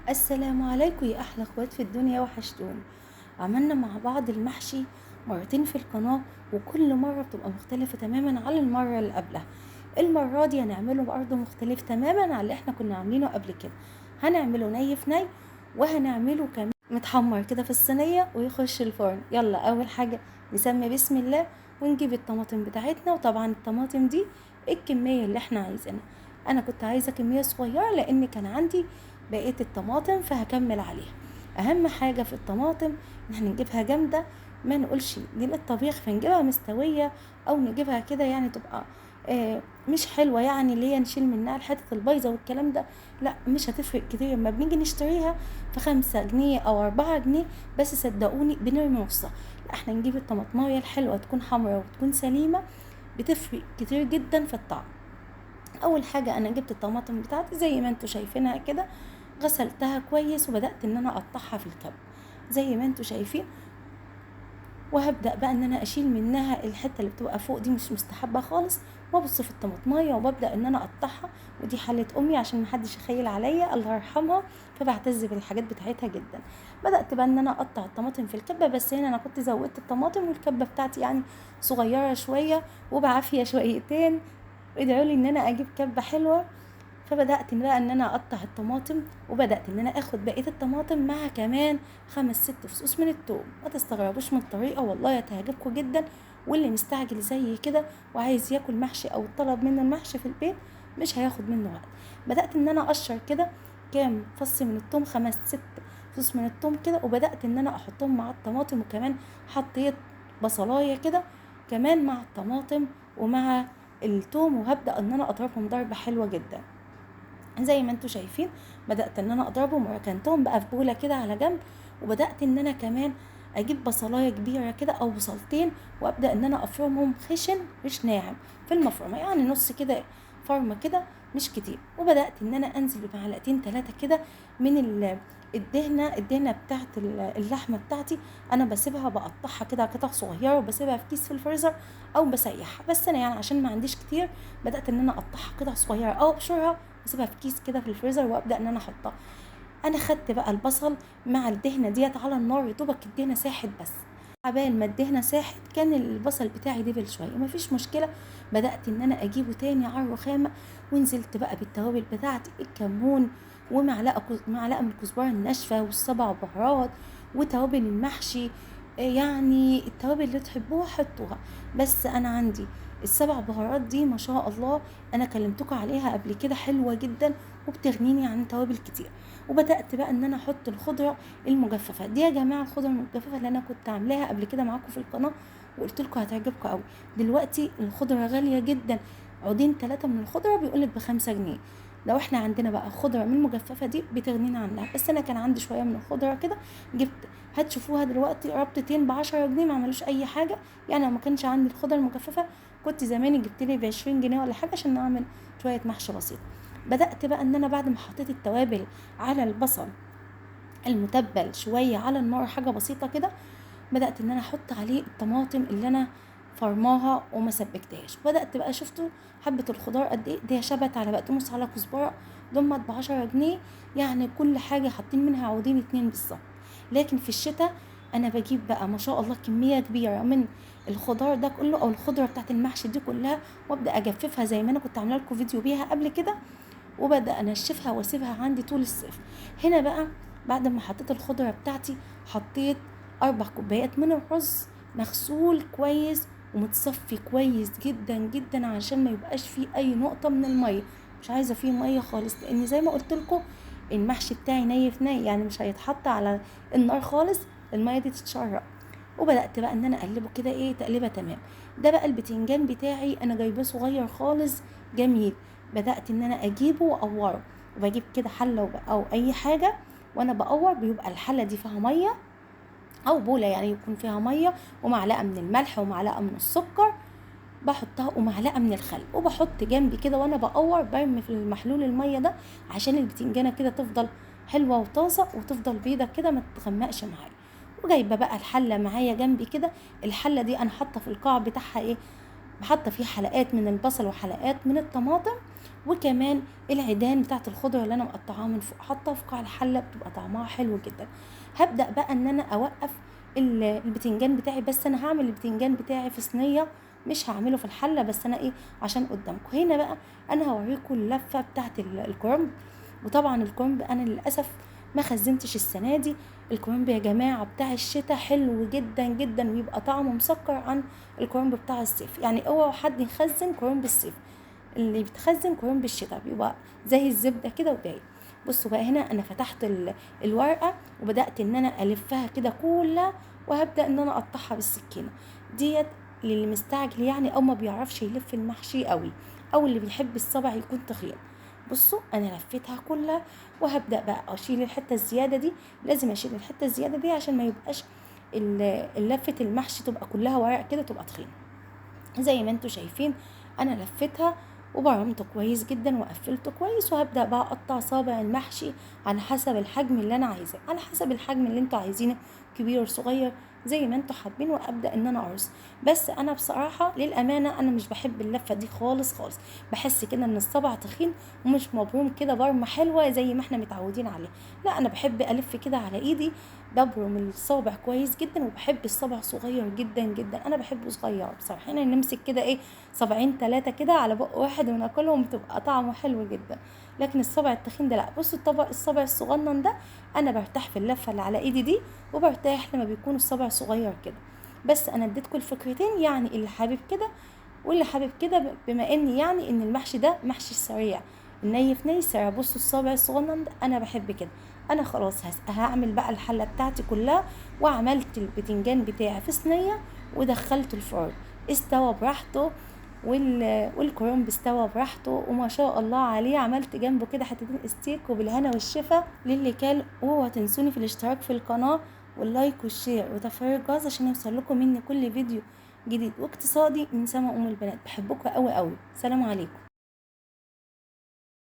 السلام عليكم يا احلى اخوات في الدنيا، وحشتوني. عملنا مع بعض المحشي مرتين في القناة، وكل مرة بتبقى مختلفة تماما على المرة اللي قبلها. المرة دي هنعمله برضه مختلف تماما على اللي احنا كنا عاملينه قبل كده. هنعمله ني في ني، وهنعمله كمان متحمر كده في الصينية ويخش الفرن. يلا اول حاجة نسمي بسم الله ونجيب الطماطم بتاعتنا. وطبعا الطماطم دي الكمية اللي احنا عايزينها، انا كنت عايزة كمية صغيرة لان كان عندي بقية الطماطم فهكمل عليها. اهم حاجة في الطماطم ان احنا نجيبها جامدة، ما نقولش دي للطبيخ فنجيبها مستوية او نجيبها كده يعني تبقى مش حلوة، يعني اللي هي نشيل منها الحتة البايظة والكلام ده، لا مش هتفرق كتير. لما بنيجي نشتريها في 5 جنيه او 4 جنيه بس صدقوني بنرمي نصها. لا احنا نجيب الطماطمايه الحلوة تكون حمراء وتكون سليمة، بتفرق كتير جدا في الطعم. اول حاجة انا جبت الطماطم بتاعتي زي ما انتوا شايفينها كده، غسلتها كويس وبدأت ان انا اقطعها في الكب زي ما انتوا شايفين. وهبدأ بقى ان انا اشيل منها الحتة اللي بتبقى فوق دي، مش مستحبة خالص، وابص في الطماطماية وببدأ ان انا اقطعها. ودي حلة امي عشان محدش يخيل عليا، الله يرحمها، فبعتز بالحاجات بتاعتها جدا. بدأت بقى ان انا اقطع الطماطم في الكبة، بس هنا انا كنت زودت الطماطم والكبة بتاعتي يعني صغيرة شوية وبعافية شويتين، ادعوا لي ان انا اجيب كبة حلوة. فبدأت بقى ان انا اقطع الطماطم، وبدأت ان انا اخد بقية الطماطم مع كمان 5-6 فصوص من التوم. ما تستغربوش من الطريقة والله هتعجبكم جدا، واللي مستعجل زي كده وعايز ياكل محشي او طلب منه المحشي في البيت مش هياخد منه وقت. بدأت ان انا اقشر كده كام فص من التوم، 5-6 فصوص من التوم كده، وبدأت ان انا احطهم مع الطماطم، وكمان حطيت بصلاية كده كمان مع الطماطم ومع التوم، وهبدأ ان انا اضربهم ضربة حلوة جدا زي ما انتوا شايفين. بدأت ان انا اضربهم وركنتهم بقى في بولة كده على جنب، وبدأت ان انا كمان اجيب بصلاية كبيرة كده او بصلتين، وابدأ ان انا افرمهم خشن مش ناعم في المفرمة، يعني نص كده فرمة كده مش كتير. وبدأت ان انا انزل بمعلقتين 3 كده من الدهنة بتاعت اللحمة بتاعتي. انا بسيبها بقطعها كده قطع صغيرة وبسيبها في كيس في الفريزر او بسيحها، بس انا يعني عشان ما عنديش كتير بدأت ان انا اقطعها قطع صغيرة او ابشرها واسيبها في كيس كده في الفريزر وابدأ ان انا احطها. انا خدت بقى البصل مع الدهنة ديت على النار، يا دوبك الدهنة ساحت، بس عبال ما الدهنة ساحت كان البصل بتاعي دبل شوية، مفيش مشكلة. بدأت ان انا اجيبه تاني على الرخامة، ونزلت بقى بالتوابل بتاعتي، الكمون ومعلقة معلقة من الكزبرة الناشفة والسبع بهارات وتوابل المحشي، يعني التوابل اللي تحبوها حطوها، بس انا عندي السبع بهارات دي ما شاء الله انا كلمتكم عليها قبل كده، حلوة جدا وبتغنيني عن توابل كتير. وبدأت بقى ان انا احط الخضرة المجففة دي. يا جماعة الخضرة المجففة اللي انا كنت عاملاها قبل كده معاكم في القناة وقلت لكم هتعجبكم قوي. دلوقتي الخضرة غالية جدا، عودين 3 من الخضرة بيقولك ب5 جنيه. لو احنا عندنا بقى خضرة من المجففة دي بتغنينا عنها، بس انا كان عندي شوية من الخضرة كده جبت، هتشوفوها دلوقتي ربطتين ب10 جنيه ما عملوش اي حاجة. يعني لو ما كانش عندي الخضرة المجففة كنت زماني جبت لي ب20 جنيه ولا حاجة عشان نعمل شوية محشي بسيط. بدأت بقى ان انا بعد ما حطيت التوابل على البصل المتبل شوية على النار حاجة بسيطة كده، بدأت ان انا احط عليه الطماطم اللي انا فرماها وما سبكتهاش. بدأت بقى شفتوا حبة الخضار قد ايه، دي شبت على بقدونس على كزبرة، دمت ب10 جنيه، يعني كل حاجة حاطين منها عودين 2 بالظبط. لكن في الشتاء انا بجيب بقى ما شاء الله كمية كبيرة من الخضار ده كله او الخضرة بتاعت المحشي دي كلها، وابدأ اجففها زي ما انا كنت عاملة لكم فيديو بيها قبل كده، وبدأ انشفها واسيبها عندي طول الصيف. هنا بقى بعد ما حطيت الخضرة بتاعتي حطيت 4 كوبايات من الرز مغسول كويس ومتصفي كويس جدا جدا عشان ما يبقاش فيه اي نقطة من المية، مش عايزة فيه مية خالص، لان زي ما قلت لكم المحشي بتاعي ني في ني، يعني مش هيتحط على النار خالص، المية دي تتشرب. وبدأت بقى ان انا اقلبه كده ايه تقليبه تمام. ده بقى البتنجان بتاعي انا جايباه صغير خالص جميل، بدأت ان انا اجيبه واقوره، وبجيب كده حلة او اي حاجة وانا بقور بيبقى الحلة دي فيها مية او بولة، يعني يكون فيها مية ومعلقة من الملح ومعلقة من السكر بحطها ومعلقة من الخل، وبحط جنبي كده وانا بقور برمي في المحلول المية ده عشان البتنجانة كده تفضل حلوة وطازة وتفضل بيضة كده ما تتغمقش معايا. وجايبة بقى الحلة معايا جنبي كده، الحلة دي انا حاطة في القاع بتاعها ايه، حاطة فيه حلقات من البصل وحلقات من الطماطم، وكمان العيدان بتاعت الخضرة اللي انا مقطعاها من فوق حاطاها في قاع الحلة، بتبقى طعمها حلو جدا. هبدا بقى ان انا اوقف البتنجان بتاعي، بس انا هعمل البتنجان بتاعي في صينية، مش هعمله في الحلة، بس انا ايه عشان قدامكم. هنا بقى انا هوريكم اللفة بتاعت الكرنب. وطبعا الكرنب انا للاسف ما خزنتش السنة دي. الكرنب يا جماعة بتاع الشتاء حلو جدا جدا، ويبقى طعمه مسكر عن الكرنب بتاع الصيف. يعني اوعوا حد يخزن كرنب الصيف، اللي بيتخزن كرنب الشتاء بيبقى زي الزبدة كده ودايب. بصوا بقى هنا انا فتحت الورقة وبدات ان انا الفها كده كلها، وهبدا ان انا اقطعها بالسكينة ديت للي مستعجل يعني، او ما بيعرفش يلف المحشي قوي، او اللي بيحب الصبع يكون تخين. بصوا انا لفيتها كلها، وهبدا بقى اشيل الحتة الزيادة دي. لازم اشيل الحتة الزيادة دي عشان ما يبقاش لفه المحشي تبقى كلها ورق كده، تبقى تخينة. زي ما انتوا شايفين انا لفيتها وبرمته كويس جدا وقفلته كويس، وهبدا بقى اقطع صابع المحشي على حسب الحجم اللي انا عايزاه، على حسب الحجم اللي انتوا عايزينه، كبير صغير زي ما انتوا حابين، وابدا ان انا ارص. بس انا بصراحة للامانة انا مش بحب اللفة دي خالص خالص، بحس كده ان الصبع تخين ومش مبروم كده برمه حلوة زي ما احنا متعودين عليه. لا انا بحب الف كده على ايدي، ببرم الصابع كويس جدا، وبحب الصبع صغير جدا جدا، انا بحبه صغير بصراحة. هنا نمسك كده ايه صبعين ثلاثة كده على بق واحد وناكلهم، بتبقى طعمه حلو جدا. لكن الصبع التخين ده لا. بصوا الطبق الصبع الصغنن ده انا برتاح في اللفة اللي على ايدي دي، وبرتاح لما بيكون الصبع صغير كده. بس انا اديتكم الفكرتين، يعني اللي حابب كده واللي حابب كده، بما ان يعني ان المحشي ده محشي سريع، الني في ني سريع. بصوا الصابع الصغنن ده انا بحب كده. انا خلاص هعمل بقى الحلة بتاعتي كلها، وعملت البتنجان بتاعي في صينية ودخلته الفرن، استوى براحته، والكرنب استوى براحته وما شاء الله عليه. عملت جنبه كده حتتين استيك، وبالهنا والشفا للي كان. اوعوا تنسوني في الاشتراك في القناة وال like وال share وتفعيل الجرس عشان يوصل لكم مني كل فيديو جديد واقتصادي من سما ام البنات. بحبكم قوي قوي. سلام عليكم.